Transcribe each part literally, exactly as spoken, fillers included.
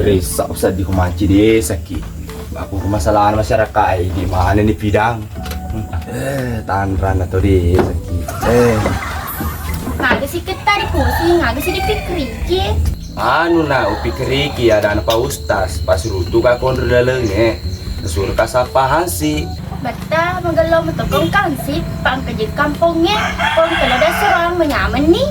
Ressa usaddi ko manci desaki. Aku permasalahan masyarakat e, di mana ni pidang? Eh, tanrana to desaki. Eh. Aga si kettari pusing, aga si dipikkiriki. Anu na upikkiriki, ada anak Pak Ustaz, pas runtu ka konro lalenge. Suruh kasappa hansi. Betta, magello metokong kansi, pangkaji kampongnge, pong kena dasarang menyamenni.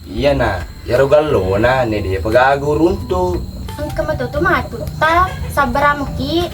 Iya na, iyaro gallona ne de pegagu runtu. Engka matotu matu ta, sabbaramuki.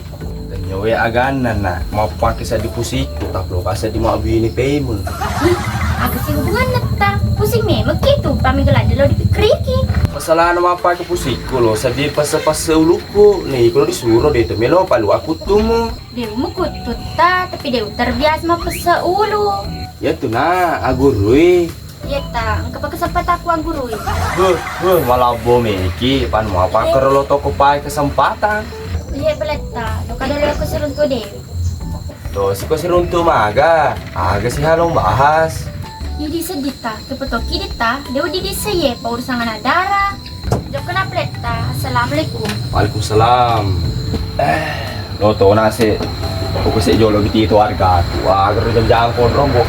Tenyowe aganna na, mappake seddi pusikku, taploka seddi mabbini payment. Ih, aga si hubunganna ta? Pusing memekki tu, pamigala delo dipikkiriki. Masalahna mappake pusikku lo, seddi pesse-pesse ulukku, ne iko disuro de to melo palu akuttumu. De umukuttutta, tapi de terbiasa mapesse ulu. Iya tu na, agurui. Iya ta, engka pa kesempatan ku agurui. Huh, huh, malabbo meki, pan mapa kerolo toko pai kesempatan. Iya beletta, lo kada lo aku seruntu de. To, siko seruntu maga, aga si halong bahas. Idi seddi ta, kepetoki di ta, de udi di seye, pa urusan anak dara. Jokka na pletta. Assalamualaikum. Waalaikumsalam. Eh, lo to nase. Pokok se jolo biti itu harga aku. Wah, gero jam-jam konrong, Bu.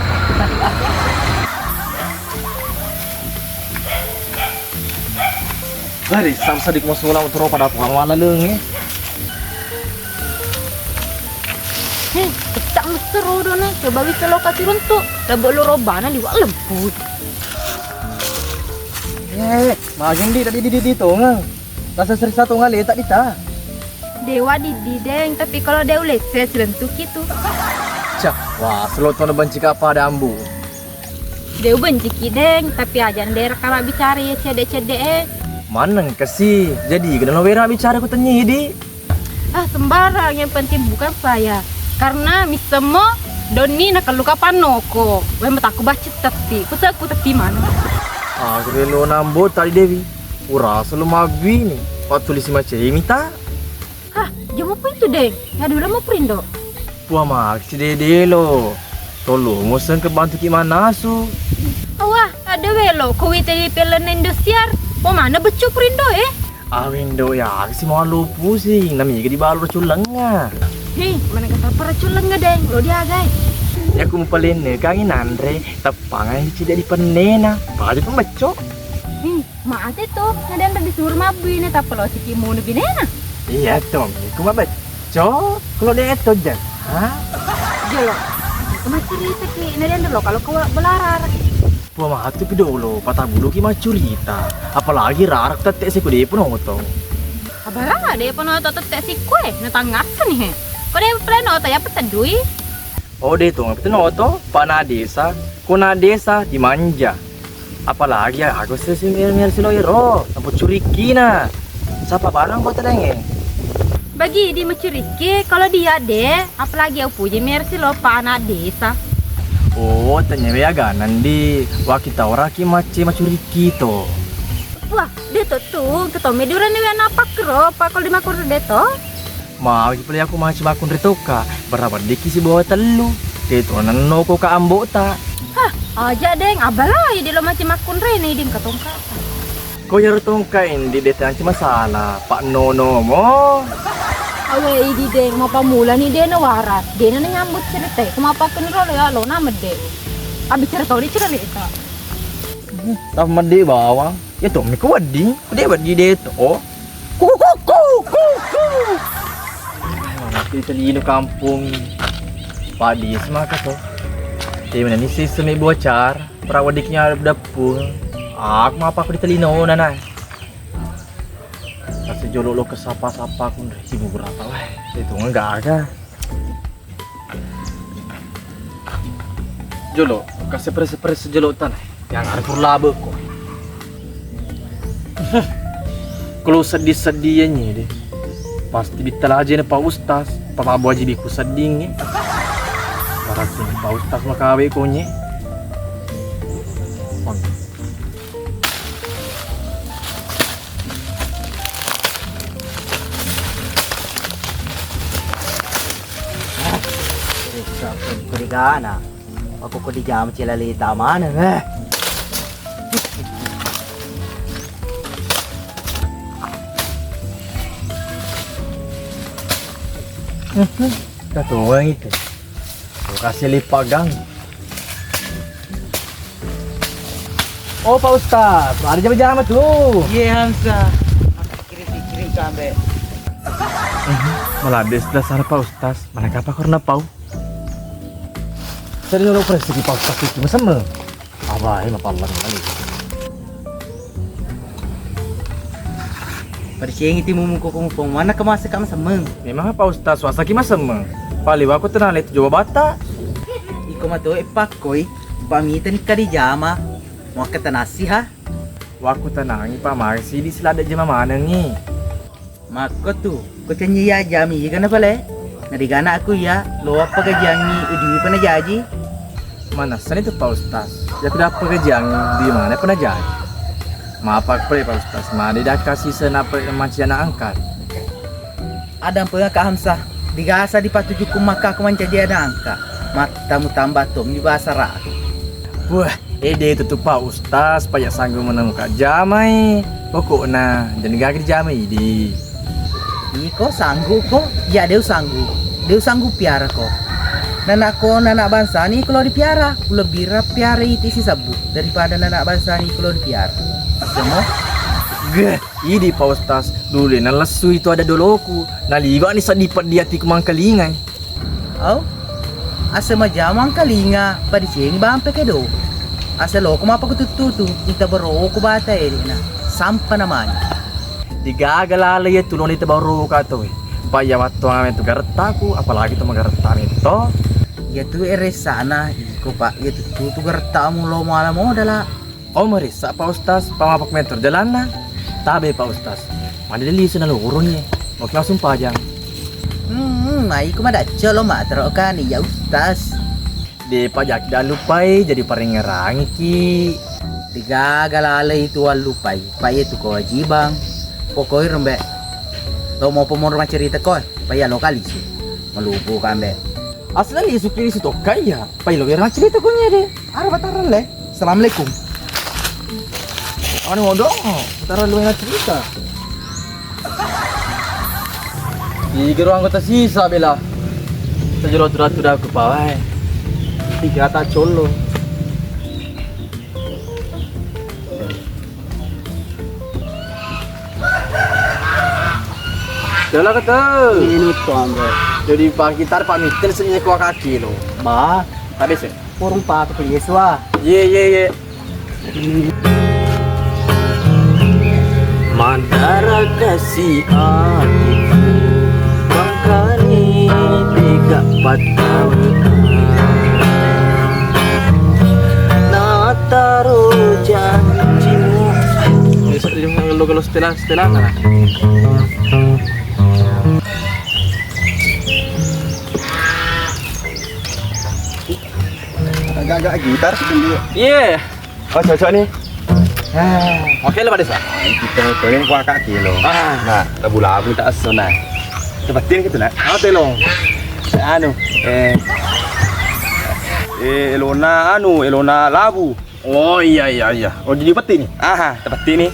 Lari, sam sadik mau sekolah motor pada aku kamu ala lenge. Heh, pecak mesero dona. Coba wis lokasi runtu. Lebo lo robana liwak lemput. Eh, Magang di tadi di di di tongeng. Rasa serisa tongeng letak di ta. Dewa didi deng, tapi kalau de ulesse silentuki tu. Cah, wah, selo tona benci ka pada ambu. De ubenci ki deng, tapi aja de rekama bicara ya cedek-cedek eh. Maneng kasi, jadi kena lo wera bicara ku tenyi di. Ah, sembarang, yang penting bukan saya. Karena missemmo donni nakellu kapannoko. Weh, mataku bacet tetti. Kuseku tetti mana? Ah, relo nambo tadi Dewi. Urasa lo mabbi ni. Patulisi macemi ta. Hah, jamu apa itu, Deng? Ngadu lama perindo. Pua maksi dede lo. Tolong museng ke bantu ki manasu. Wah, ada welo. Ko wite di pelen Indosiar. Mau mana beccu perindo eh? Awindo ya, si mau lo pusing, namiga di balu racun lenga. Hei, mana kata apa racun lenga, Deng? Lo diagai. Ya, aku mau paling nih, kangen Andre, tepangan si tidak di penena. Balik pemecok. Hei, maaf itu, ada yang disuruh mabui nih, tapi lo si kimu nih binena. Iya, Tom, aku mau becok. Kalau dia itu aja. Hah? Jolo. Cuma cerita ki, ini dia dulu kalau kau belarar. Pua matu pi dolo, patabuluki maccurita. Apalagi rarak tette siku de pun oto. Abara de pun oto tette siku eh, na tangasen he. Ko de plan oto ya petedui. Oh de to, peten oto, pana desa, kona desa dimanja. Apalagi ya, aku sih sih mir mir silo iro, sampo curikina. Sapa barang kau tedenge? Bagi di macuriki, kalau dia de, apalagi aku puji mir silo pana desa. Oh, tanya ya ganan di waki tauraki macce macuriki to. Wah, de to tu, ketome duran ni wena pakro, pakol di makur de to. Magi pale aku macce makun de toka, berapa diki si bawa tellu. De to nenno ko ka ambota. Hah, aja deng, abalai de lo macce makun rene ding ketongka. Ko iyaro tongka indi de tanci masalah, Pak Nono mo. Awe idi deng, mapamula ni de na waras, de na nyambut cerita, ko mapakkenro ya lo na medde. Abi cerita di cerita. Tap medde bawang, ya to mi ko wedding, de wedding de to. Kuku kuku kuku. Mati telino kampung. Padi semaka to. Te mana ni sisemi bocar. Pura weddiknya deppung. Aku mapa aku di telino nana. Kasih jolo lo ke sapa-sapa aku nreki beberapa lah. Itu enggak ada. Jolo, kasih prese-prese jolo tanah. Yang ada pur labe ko. Kalau sedih-sedih ya nyi deh. Pasti bitta lajene Pak Ustaz. Papa Abu Haji biku sedding ni. Berarti Pak Ustaz makawe konye. Kau di gana. Aku kau di jam cila lita mana, eh? Kita tuang itu. Kasih lipagang. Oh, Pak Ustaz, ada jama-jama tuh. Iya, Hamsa. Kirim-kirim sampai. Malah ada dasar Pak Ustaz. Mana kapa karena pau? Saya dulu prestasi Pak Ustaz itu mesem. Apa ini apa Allah kali? Pada siang itu mumu kok kamu pong mana kemasa kamu semeng? Memang Pak Ustaz, suasa ki masemmeng. Paliwa aku tenang itu jawab bata. Iko mato e pakkoi, pamita nikka di jama. Mau kata nasi ha? Waku tenangi Pak, mari sidi selada jama manengi. Makko tu, ko cenji ya jami iga na pale. Nadigana aku ya, lo apa gajiangi idiwi pana jaji. Manessani tu Pak Ustaz. Ya tidak apa gajiangi di mana pana jaji. Maaf Pak Pre Pak Ustaz, mari dah kasih senapa mancina angkat. Ada pengaka Hamsah, digasa dipatujuku maka aku mancaji ada angka. Mattamu tambah tom di bahasa ra. Wah, ede itu tu Pak Ustaz, payah sanggup menemukan jamai. Pokokna, jadi gak jamai di. Iko sanggup ko, ya deu sanggup. Deu sanggup piara ko. Nanakko nanak bangsa ni kalau dipiara, lebih rap piara iti si sebbu daripada nanak bangsa ni kalau dipiara. Semua. Geh. Idi Pak Ustaz, dulu nalessu itu ada doloku, naliwani seddi peddi atiku mangkalingai. Au, asa majamang kalinga, padicengi bampe kedo. Asa loko mapa kututtutu, ita beroko bata edena, sampa namanya. Digaga lale iya tuloni ita beroko katoe. Pak iya wattu ame tu garettaku, apalagi tu magaretta metto. Iya tu eresana, iko Pak, iya tuttu tu garettamu lo mala modala. Oh, marissa Pak Ustaz, pamapak meter jalanna. Tabe Pak Ustaz. Mandi lisu na luruni. Oke, langsung pajang. Hmm, mai ku madacco lo matro kan ya Ustaz. De pajaki dah lupai jadi parengerangi ki. Digaga lalai tu allupai. Pak iya tu kewajiban. Pokoknya rembe. Lo mau pemur cerita koi. Pak iya lo kali su. Melupu kambe. Asli lisu kiri su tokka iya. Pak iya lo cerita konyede. Ara batara le. Assalamualaikum. Anu odong, tara lu enak cerita. Tiga ruang kota sisa bela. Sejero tu ratu dah aku pawai. Tiga tak colo. Jalan kata. Ini tuan. Jadi pagi tar pamitin sini kuah kaki lo. Bah, tadi sih. Purung patu kuliah sua. Ye ye ye. Madara kasi atiku mangkani tega pattau nataro janjimu. Bisa lo kalau setelah setelah. Agak-agak gitar sih dia. Iya. Oh, cocok nih. Ah, oke lah, Pak Desa. Kita kalian kuah kaki lo. Ah. Nah, labu-labu tak aso nah. Tepatin gitu nah. Ah, telo. Anu, eh, eh, elona anu, elona labu. Oh iya iya iya. Oh jadi peti nih. Aha, tepatin nih.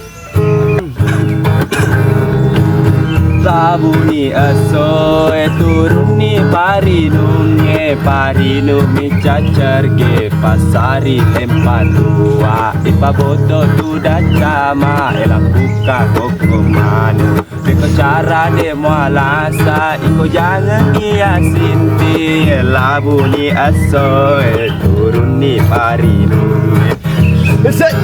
Labuni esso e turunni parinung e, parinung mi caccar ge passari tempa dua, ipaboto tu daccama e lakkukka kokko manu. Beko cara de mualasa iko jangan iya sinti e, labuni esso e turunni parinung e. Set.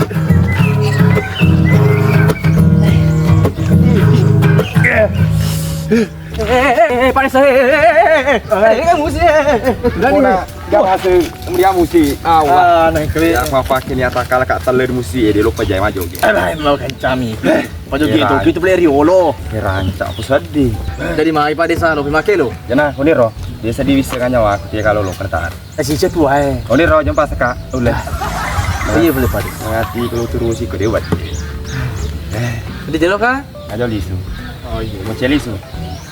Eh, eh, eh, eh, Pak Desa, eh, eh, eh, eh, eh, eh, eh, musik, eh, eh, eh. Berani, Pak. Kau hasil kemudian musi. Awak. Ah, nang kali. Ya, apa-apa kini atakala kak teler musi ya, dia lupa jaya maju. Alah, mau kencami. Maju gitu, gitu boleh riolo. Rancak aku sedih. Jadi mai Pak Desa lo, pimake lo. Jana, kuni ro. Dia sedih bisa kan nyawa aku, dia kalau lo kertaan. Eh, si Cek wae. Kuni ro, jumpa seka. Ulah. Iya, boleh, Pak. Ngerti kalau terus ikut dia buat. Jadi jelo kah? Aja lisu. Oh iya. Mau cek lisu.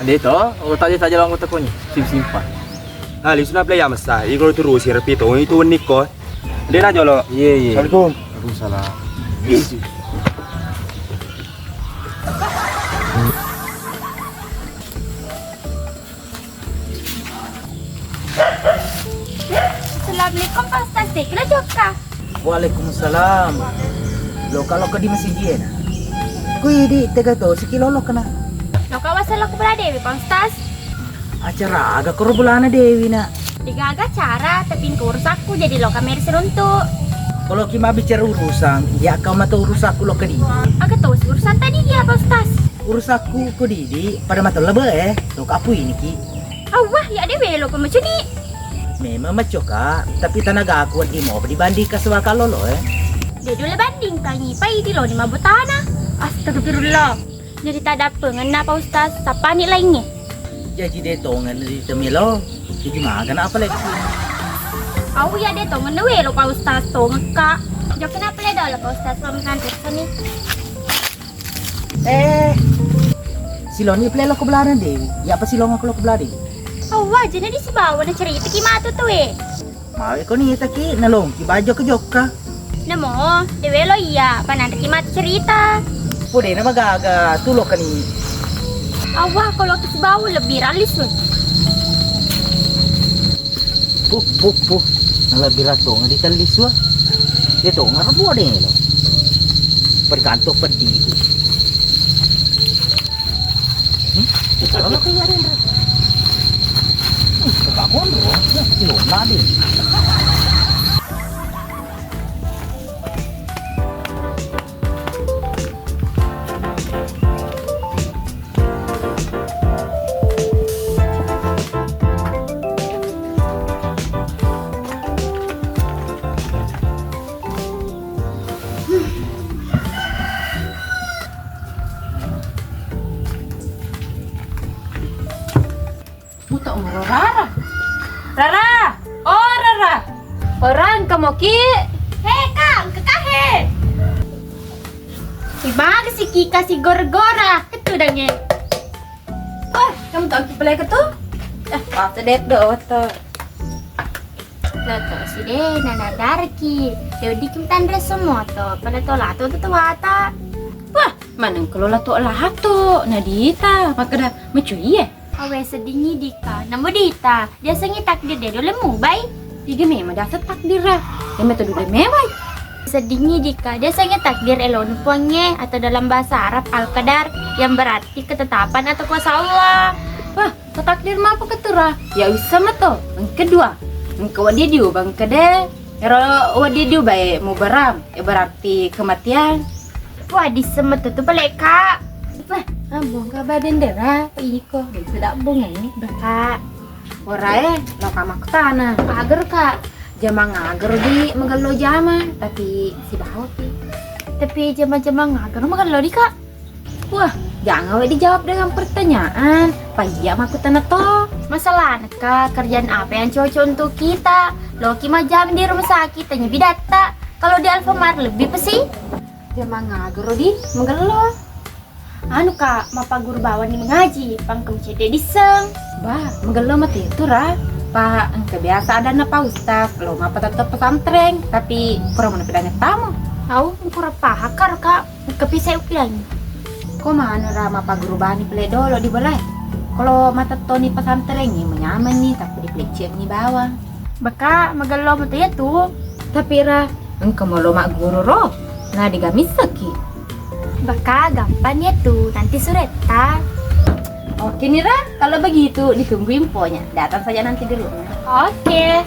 Ade to, oh, tadi saja lo anggota koni. Sim simpan. Ah, lisu na play ya masa. Iko terus si Repi to. Itu wenni ko. Dia na jolo. Iya, iya. Assalamualaikum. Waalaikumsalam. Lisu. Assalamualaikum, Pak Ustaz. Dekra jokka. Waalaikumsalam. Loka, loka di masigi e na. Kui di tega to siki lolo kena. Loka wasa loka bela Dewi, Pak Ustaz. Acara aga koro bulana Dewi na? Degaga acara, tapi engka urusakku, jadi loka meri seruntu. Kalau ki mabbicara urusan, ya kau mata urusakku loka di. Aga to si urusan tadi dia, Pak Ustaz? Urusakku ko didi pada matolla be e, loka apu ini ki. Awwah, ya de welo ko macuni. Memang macoka, tapi tanagaku wedding mopa dibandingkan sama kallolo e. De dole bandingkangi, pai di loni mabotana. Astagfirullah. Jadi tadappengenna Pak Ustaz, sappani laingnge. Jaji de tongeng di temelo. Jadi magana apa lagi? Au ya de tongeng welo Pak Ustaz, tongekka. Jokna pale dolo Pak Ustaz, Pak Ustaz ni. Eh, siloni pale lo ke belakang Dewi. Ya apa silong aku lo ke belakang Dewi? Awwa, jena di sibawa na cerita ki matu tu e. Mawe ko ni taki nalong ki bajo ke jokka. Namo, de welo iya, pananre ki matu cerita. Pudena magaga tu lo kani. Awwa, kalau ke sibawa lebih ralis lo. Puh, puh, puh. Nalebbi rattonga di tellisua. Dia tonga rebu ada lo. Pergantung peddi itu. Hmm? Kita lo kaya ada yang. Hmm, coba kontrol. Ya, lo nadi. Muto muro Rara. Rara! Oh, Rara! Orang kamu ki? He, Kak, engka kahe. Ibaga si Kika si gora-gora. Itu dange. Wah, kamu tau ki pale ketu? Eh, waktu det do, waktu. Lato si de, nana darki. Dewi dikim tanre semua to. Pada to lato tu wata. Wah, maneng kalau lato lato. Nadita, makada mecu iye. Awe seddingi dika, namo dita, diasengi takdir de dole mubai. Iga memang dasar takdir ra. Yang metode dole mewai. Seddingi dika, diasengi takdir elon puangnge atau dalam bahasa Arab al-qadar yang berarti ketetapan atau kuasa Allah. Wah, ko takdir mapa ketura? Ya bisa meto. Yang kedua, engka wadi diubang kede. Ero wadi diubai mubaram, ya berarti kematian. Wah, disseng metu tu pale, Kak. Wah, ambong ka baden dera, iko, bisa dabbong ini. Beka. Ora e, lo ka makkutana. Agar, Kak. Jama ngagar di magello jama, tapi sibawa pi. Tapi jama-jama ngagar magello di, Kak. Wah, jangan we dijawab dengan pertanyaan. Payya makkutana to. Masalahnya, Kak, kerjaan apa yang cocok untuk kita? Loki majam di rumah sakit, tanya bidatta. Kalau di Alfamart lebih pesi. Jama ngagar di magello. Anu, Kak, mappaguru bawang ni mengaji, pangkem cedde disseng. Bah, magello mate tu ra. Pa engka biasa adanna Pak Ustaz, lo mappatetto pesantren, tapi pura mana pedang tamu. Au, kurang paham karo, Kak. Engka pisai upilangi. Ko manu ra mappaguru bani pale dolo di bolae. Kalau matettoni pesantren ni menyamenni, tapi dipelece'ni bawang. Baka magello mate tu. Tapi ra, engka molo magguru ro, na digamisseki. Baka gampang ya tu, nanti suretta. Oke nih ra, kalau begitu ditunggu infonya. Datang saja nanti di rumah. Oke.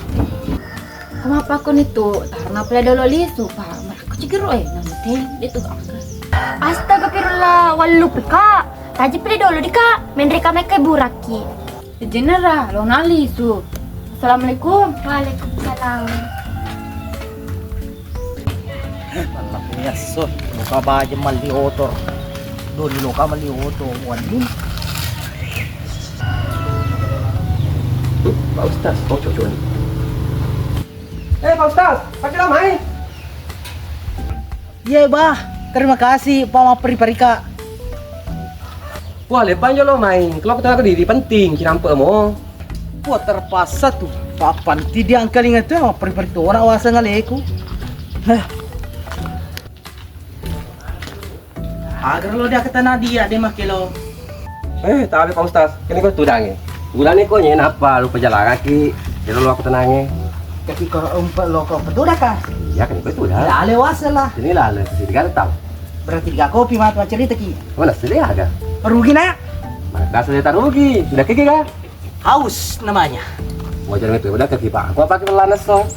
Kamapa ko ni tu, tarna pale dolo lisu, Pak. Mereka cigero eh, namute, dia tu apa? Astagfirullah, wallu pika. Taji pale dolo di, Kak. Menre ka mekka burakki. Jenera, lo nalisu. Assalamualaikum. Waalaikumsalam. Mallappo esso, loka baje melli oto. Doni loka melli oto, wani. Pak Ustaz, oh, cocok nih. Eh, Pak Ustaz, pakai lama, eh? Iye, Bah. Terima kasih, Pak, mapperi-perika. Wah, lebbang jolo main. Kalau aku tengah diri penting, cinampe mo. Wah, terpaksa tuh. Pak Panti dia angkalinga tuh, mapperi-perika orang wasa ngaleku. Heh. Agar lo dia ketana dia, dia makkelo. Eh, tapi Pak Ustaz, kene ko tudangnge. Gulane ko nye napa lu pejalangaki, jero lu aku tenange. Kaki ko empat lo ko petuda ka? Iya, kene ko tuda. Lale wasa lah. Ini lale, sisi tiga tetap. Berarti tiga kopi matu cerita ki. Mana sih aga? Rugi nak? Maka sudah tak rugi, sudah kiki kah? Haus namanya. Wajar itu, udah kaki Pak. Aku apa ke lanas so?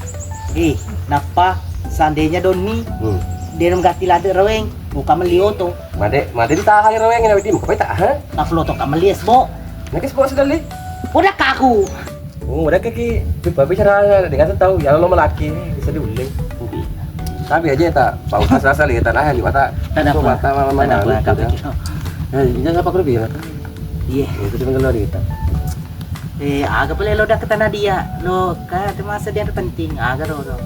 Eh, napa seandainya Doni Hmm. dia nang gati lade reweng, buka meli oto. Made, made ditahan reweng ini, Dim. Apa tak, ha? Napa lo to kameli es bo? Nakis bo sekali. Udah kaku. Oh, udah kaki. Tapi bicara dengan tahu, ya lo melaki, bisa diuling. Tapi aja tak, Pak Ustaz rasa lihat tanah, lihat mata. Tanda So, apa? Mata, mata, Tanda mata, apa? Gitu. Kaki. Oh. Eh, ini siapa kru bilang? Iya. Itu cuma keluar kita. Eh, aga pale lo dak ketana dia. Lo, ka, te masa dia penting. Aga ro, ro.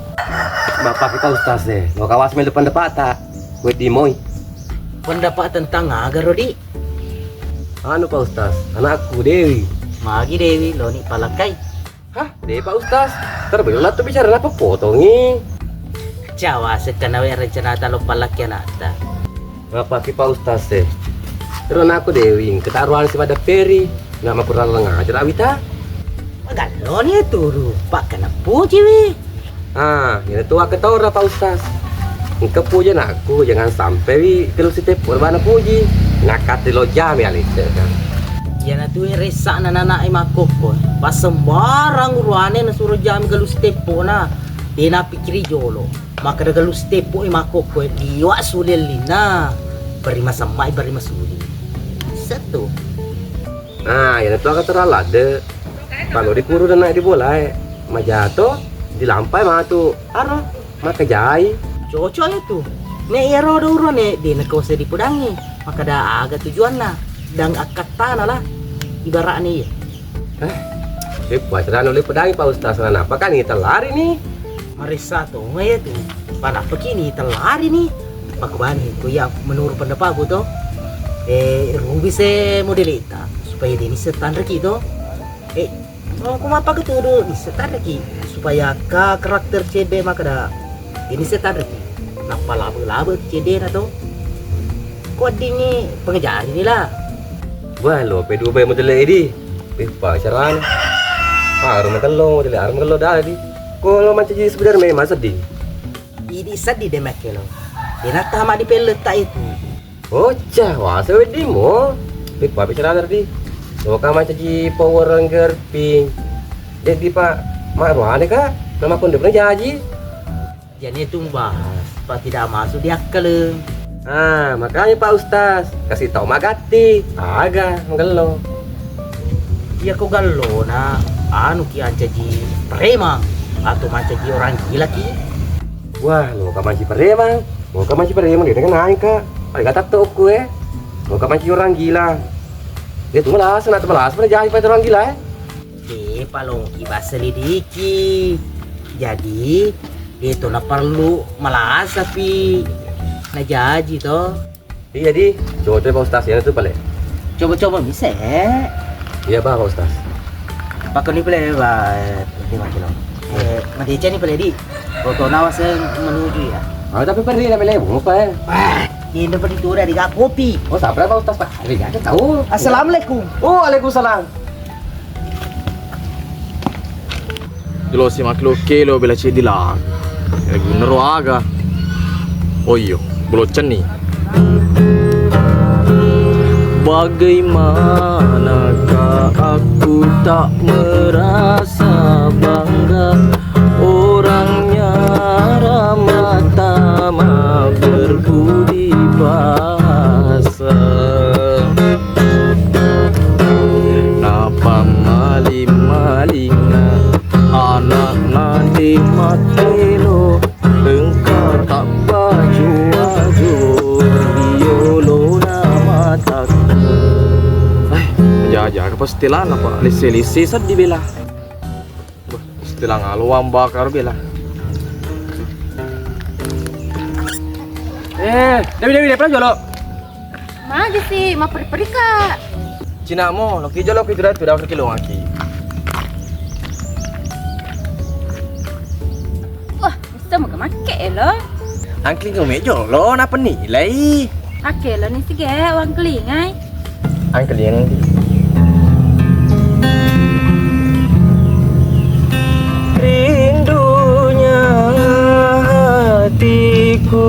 Bapak kita Ustaz eh. Lo kawas melu pendapat tak? Gue di moi. Pendapat tentang aga ro, Di? Anu, Pak Ustaz, anakku Dewi. Magi Dewi, lo ni palakai. Hah? Deh, Pak Ustaz. Terbelum lah tuh bicara apa potongi? Jawa sekana we rencana ta lo palaki anakta. Ngapa ki Pak Ustaz eh? Terus anakku Dewi, ketaruhan si pada Peri. Nggak mau kurang ngajar awita. Magalloni turu, Pak, kena puji wi. Ah, iyana tu akkatora, Pak Ustaz. Engka puji anakku, jangan sampai wi kelu siteppo bana puji. Nakati lo jami alite kan. Iyana tu ressana nana e makkokko. Pas sembarang uruane nasuro jami kelu siteppo na. Dena pikiri jolo. Makkeda kelu siteppo e makkokko, liwa suli lina. Beri masammai, beri masuli. Setu. Ah, iyana tu akkatora ladde. Palo dikuru dan naik di bola e. Majato, dilampai matu. Aro, makajai. Cocok ya tu. Nek iyaro do urone, de nako se dipodangi. Makkeda aga tujuanna dan akkattana lah. Ibaratnya iya. Eh, eh, puasa dan oleh pedangi Pak Ustaz. Kenapa kan ini telari nih? Marissa to, ya tu. Panapa kini telari nih? Makubani, ku ya menurut pendapatku to. Eh, rubi se modelita supaya dia bisa tanreki to. Eh, oh, ku mappaga tudu, nisseng tanreki supaya ka karakter cedde makkeda, ini se tanreki. Nappa labe-labe cedde na to. Ko weddingngi pengajari ni lah. Wah, lo pe dua bai model edi. Pippa carana. Aru magello model, aru magello dadi. Ko lo mancaji sebenarnya masa sedih. Idi seddi de makkelo. Dena tama di pelletta itu. Occa, wasa wedding mo. Pippa bicara tadi. Loka mancaji power gerping. Jadi Pak, mak ruane ka, nama konde pernah jaji. Jadi itu bahas, Pak tidak masuk di akal. Ah, makanya Pak Ustaz, kasih tahu magatti. Aga, magello. Iya ko gallo na anu ki ancaji preman atau mancaji orang gila ki. Wah, lo ka mancaji preman. Lo ka mancaji preman, dia kan naik ka. Paling kata toko eh. Lo ka mancaji orang gila. Dia tuh malas, nak malas pada jadi pada orang gila eh. De palongki basselidiki. Jadi, de to naparlu malasa pi najaji to. Iya di, coba Pak Ustaz ya itu pale. Coba-coba bisa. Iya Pak, Pak Ustaz. Pakai ni pale, Pak, lima kilo. Eh, madeceng ni pale di. Foto nawaseng menuju ya. Ah, tapi perri na mele, apa eh? Wah, ini perri tu udah di kopi. Oh, sabar Pak Ustaz Pak. Ada tahu. Assalamualaikum. Oh, waalaikumsalam. Jolosi makkelo-kelo bela ceddi la. Gunaro aga. Oh iyo, bolo cenni. Bagaimanakah aku tak merasa bangga, orangnya ramah tamah berbudi bahasa. Napa maling-malinga Makkelo engka tabbaju-baju riolona matakku. Eh, jaja apa setelana, Pak? Lise-lise seddi bela. Wah, setelang alo wambakar bela. Eh, Dewi, Dewi, Dewi, jolo. Magi si, mapperi-perika. Cina mo, loki jolo ki tu datu daftar kilo ngaki. Wah, bisa mega makke elo. Angkling kau mejo lo, napa nilai? Ake lo ni sige, wangkelingai. Angkeling. Rindunya hatiku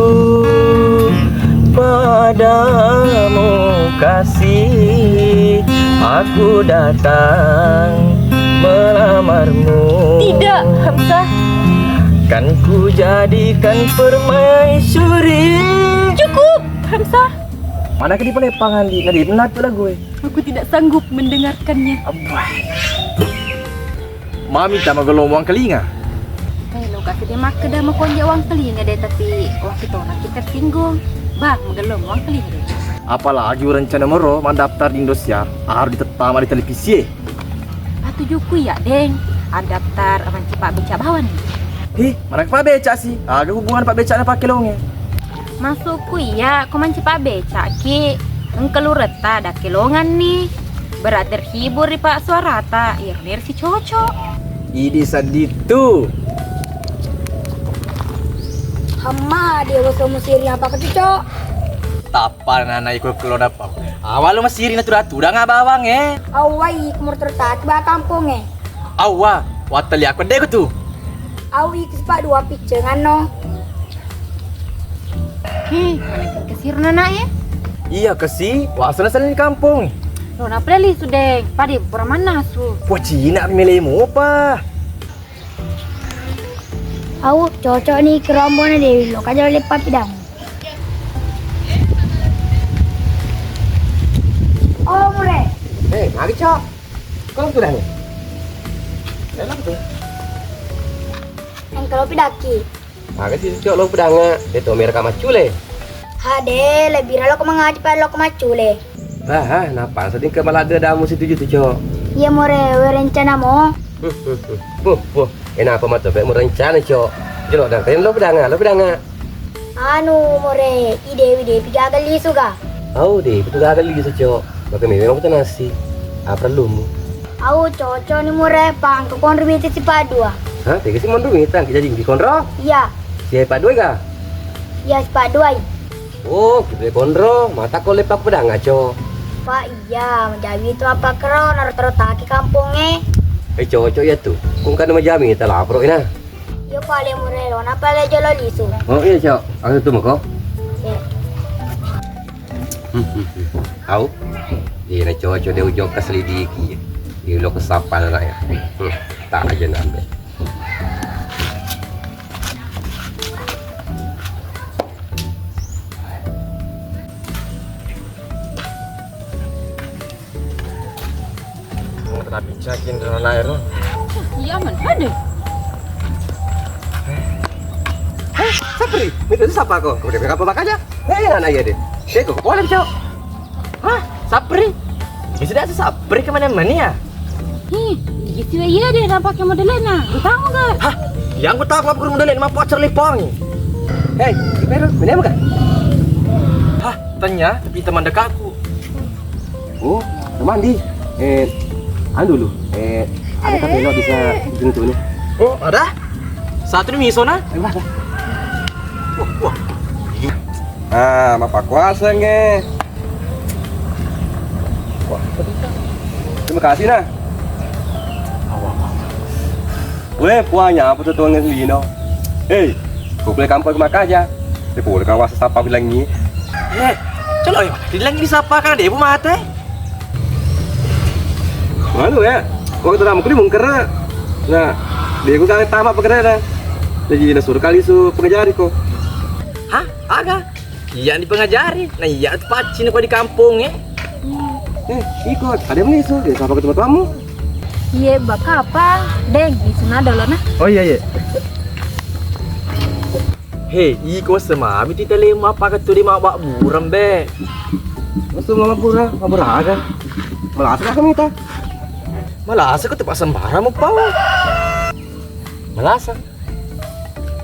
padamu kasih, aku datang melamarmu. Tidak, Hamzah. Kan ku jadikan permaisuri. Cukup, Hamzah. Mana ke di pelepangan di, nadi menatu lagu eh. Aku tidak sanggup mendengarkannya. Abbah. Mami tama gelomong kelinga. Kae lo kak de makkeda makonje wangkelinga de, tapi wakkitona kita tersinggung. Bah, magelomong wangkelinga de. Apalagi rencana mero mandaftar di Indosiar, harus ditettama di televisi e. Atujuku iya, Deng. Adaftar mancaji pabbeca bawang. Hi, mana pabbeca si? Aga hubungan pabbeca na pake longe? Masukku iya, ko mancaji pabbeca ki. Engka luretta dakkelonganni. Berat terhibur ri pak suarata. Irnir si cocok. Idi seddi tu. Hemma, dia boso musiri apa ketu, Cok? Tappa nana iko kelo dappa. Awal masiri na tuda-tudang bawang e. Awai kumur tertati ba kampung e. Awa, wattali aku dek tu. Au iki sepak dua piccengan no. Hi, mana kesir nana e? Iya kesi, wasana sering di kampung. Lo napa lisu deng? Padi pura mannasu. Wah Cina milemu apa? Au, cocok ni kerombongan Dewi lo kaja oleh papidang. Oh, mure. Eh, magi, Cok. Kau tuh dah ni. Dalam tu. Yang kalau pidaki. Magi sih, Cok, lo pedanga. Dia tu mereka macule. Hade, lebih ralo ko mangaji pa lo ko macule. Bah, ah, napa seding ke malah ada damu situju tu, Cok? Iya, more, we rencana mo. Huh, huh, huh. Huh, huh. Kenapa mata pe merencana, Cok? Jelo dan kalian lo pedanga, lo pedanga. Anu, more, i Dewi, Dewi gagal lisu ga? Au, Dewi tu gagal lisu, Cok. Maka memang aku nasi. Apa perlu mu? Au, cocok ni, more, pang ke konro mita si padua. Hah, tiga si monro mita, kita di konro? Iya. Si padua ga? Iya, si padua. Oh, kita konro, mata ko lepak pedang aco. Pak, iya, menjadi itu apa kero, naro-taro taki kampung e. Eh, cocok ya tu. Kung kan menjami kita lapro ina. Iya, Pak, le murelo, napa le jolo lisu? Oh, iya, Cok. Aku tu mako. Iya. Au. Iya, na cocok dia ujung ke selidiki. Iya, lo kesapa lah ya. Hmm, tak aja nambe. Mau kita bicakin dalam air lo. Iya, man, ada. Eh, Sapri, itu siapa kok? Udah berapa bak aja? Eh, anak iya deh. Eh, kok boleh, Cok? Hah? Sapri? Bisa dah Sapri kemana-mana ya? Hi, iya sih iya deh, nampak yang modelnya. Lu tahu nggak? Hah? Yang ku tahu aku modelnya mah pacar lipang. Hei, Peru, mana bukan? Hah? Tanya, tapi teman dekatku. Oh, teman di. Eh, anu dulu. Eh, ada kan lo bisa gini tuh nih. Oh, ada? Satu nih miso nah. Eh, wah, wah. Wah, wah. Ah, mappakuasa nge. Wah. Terima kasih nah. Weh, puanya apa tuh tuangnya lino? Hei, kau boleh kampung ke makaja. Dia boleh kawasa sapa bilang ini. Eh, coba ya, bilang ini sapa kan dia bu mate. Manu ya, waktu tamu kuli mungker. Nah, dia gue kali tamat pekerjaan. Jadi na suruh kali su pengajari ko. Hah? Aga? Iya ni pengajari. Nah iya tu pacci ni ko di kampung eh. Eh, ikut. Ada yang su. Dia sapa ketemu tamu? Iya, bakapa? Deng, di sana dulu nah. Oh iya iya. He, iko semami ti talemu apa ketu di mabak burem, be. Masu mabak burem, mabak burem aga. Malasa ka kami ta? Malasa ko tempat sembarang mau pau. Malasa.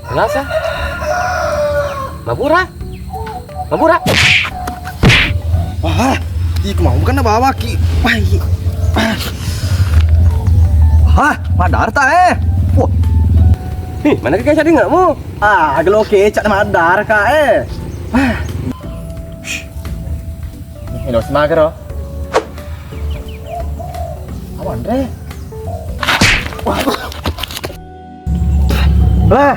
Malasa. Mabura. Mabura. Wah, iko mau bukan bawa ki. Wah, iya. Ah. Hah, madar ta, eh? Wah. Hi, mana kaki saya dengar mu? Ah, gelo kecak na madar ka, eh. Ah. Shh. Ini harus mager, oh. Awan, Re. Wah. Wah,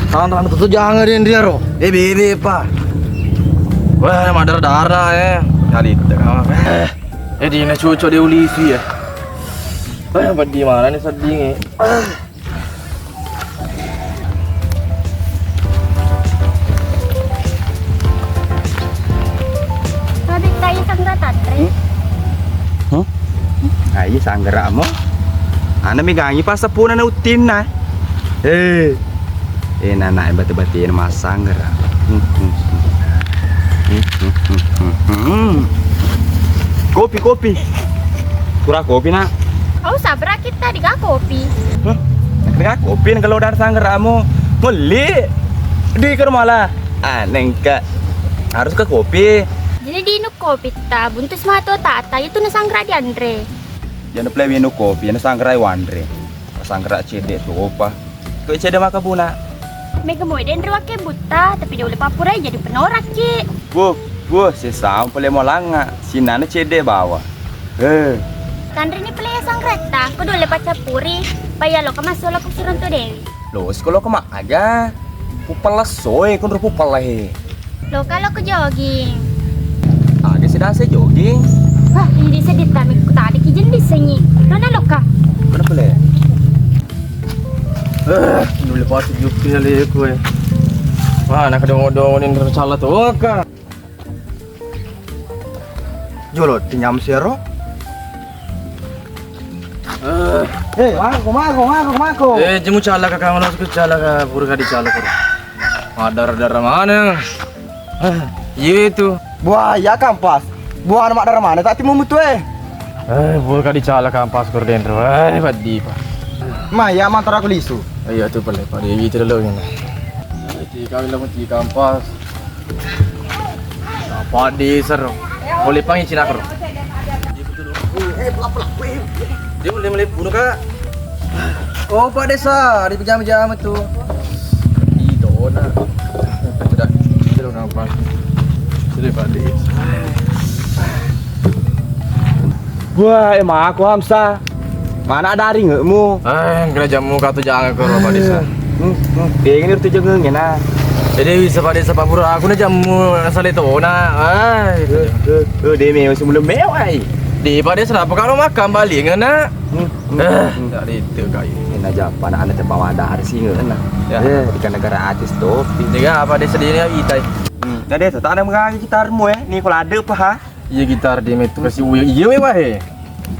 tangan-tangan tutu jangan dia, dia, ro. Eh, bebe, pa. Wah, madara-dara, eh. Cari itu, kawan. Eh, eh, dina cucok dia ulisi, ya. Eh, di mana nih sedih, eh? Ah. Tadi kayak sanggara tanre. Hmm? Huh? Ah, iya, sanggara mo. Ana megangi pas sepuna na uttinna. Eh. Eh, nana batu-batu yang masang gerak. Hmm, hmm, hmm. Hmm, hmm, hmm, hmm, hmm. Kopi, kopi. Kurang kopi, nak. Kau sabra kita di kopi. Hah? Di kopi, kalau dari sanggara mo. Meli. Di ke rumah lah. Ah, nengka. Harus ke kopi. Jadi di kopi ta, buntus mato tata, itu na sanggara dianre. Jana pale winu kopi, jana sanggara wanre. Sanggara cedde tu opa. Ko cedde maka buna. Mega moe denre wake buta, tapi dia ulle papura jadi penorak ki. Wuh, wuh, sesam pale molanga, sinana cedde bawa. Eh. Tanre ni pale sanggara ta, ko dole pacappuri, paya lo ka masolo ku suranto Dewi. Lo, siko lo ka ma aga? Pupalla soe, kunro pupalla he. Loka, loka jogging. Aga sedang saya jogging. Wah, ini sedih tami ku tadi ki jendi sengi. Nona loka. Kenapa le? Eh, dulu pasti jupi ya le ku, eh. Wah, nak ada ngodong ini salah tuh, loka. Jolo, tinyam sero. Eh. Eh, mako, mako, mako, mako. Eh, jemu calaka kamu, langsung calaka, pura kadi calaka. Madara-dara mana? Eh, iya itu. Buah, iya kampas. Buah anak madara mana? Tak timu mutu, eh. Eh, pura kadi calaka kampas kur dendro. Eh, baddi, Pak. Ma, iya mantar aku lisu. Iya tuh, pale, Pak. Iya, itu dulu ini. Iya, tiga kali lama tiga kampas. Apa di sero? Boleh panggil Cina kero. Dia boleh, boleh bunuh, Kak. Oh, Pak Desa, di pejama-jama tuh. Di dona. Sudah, sudah nampak. Sudah, Pak Desa. Wah, emang aku Hamsa. Mana ada ringemu? Eh, kena jammu katu jangan ke Pak Desa. Hmm, hmm. Dia ini tuh jangan ngena. Jadi bisa Pak Desa Pak Pura, aku na jammu asal itu na. Eh, itu. Eh, eh, eh, dia mewah sebelum mewah, ai. Di Pak Desa apa kalau makan balik ngena? Hmm, hmm, eh, hmm. Dari itu kayu. Ini aja apa anak-anak cepat ada hari sini ngena. Ya. Eh, di negara artis topi. Jadi apa Desa dia ini kita? Hmm. Jadi tetap ada mengaji kita armu, eh. Ni kalau ada apa ha? Iya, gitar di metu kasi uyo. Iya, wé, wahé.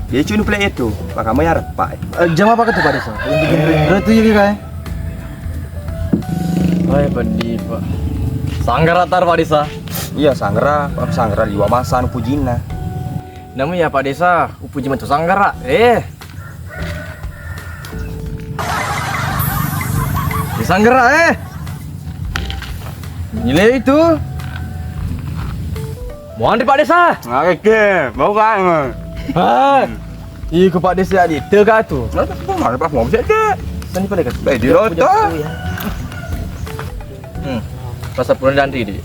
Dia cunu play itu. Pak, kamu ya repak. Eh, jam apa ketu, Pak Desa? Yang bikin re-, re-, itu ya, Kak, ya? Wah, pedih, Pak. Sanggara tar, Pak Desa. Iya, sanggara. Pak, sanggara liwa masa anu pujina. Namu ya, Pak Desa, upuji metu sanggara. Eh. Di sanggara, eh. Nilai itu. Mau antre Pak Desa? Oke, mau kan? Ah, iko Pak Desa di tega tu. Mana pas mau sih? Sini pada kan? Eh, di roto. Hmm. Pas sepuluh dan di.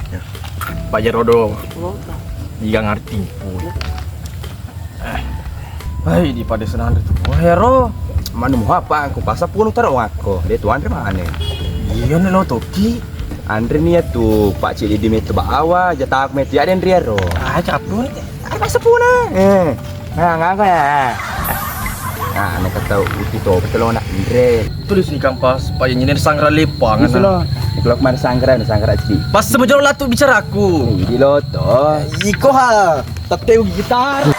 Pak Jerodo. Iya ngerti. Hai, di pada senang tu. Oh, hero. Manu muha apa? Aku pasal pun utara wako. Dia tuan di mana? Iya, nih lo toki. Andre nih ya tuh, Pak Cili di metu bawa, jatah aku metu ya, Andre, ro. Ah, capun. Ada pasal pun, eh. Nah, ngapa ya? Nah, nek kata uti to, betul nak Andre. Tulis di kampas, Pak, yang ini sanggra lepang. Itu lo. Kalau kemarin sanggra, ini sanggra sih. Pas sebujur lah tuh bicara aku. Ini lo to. Iko ha. Tette gitar.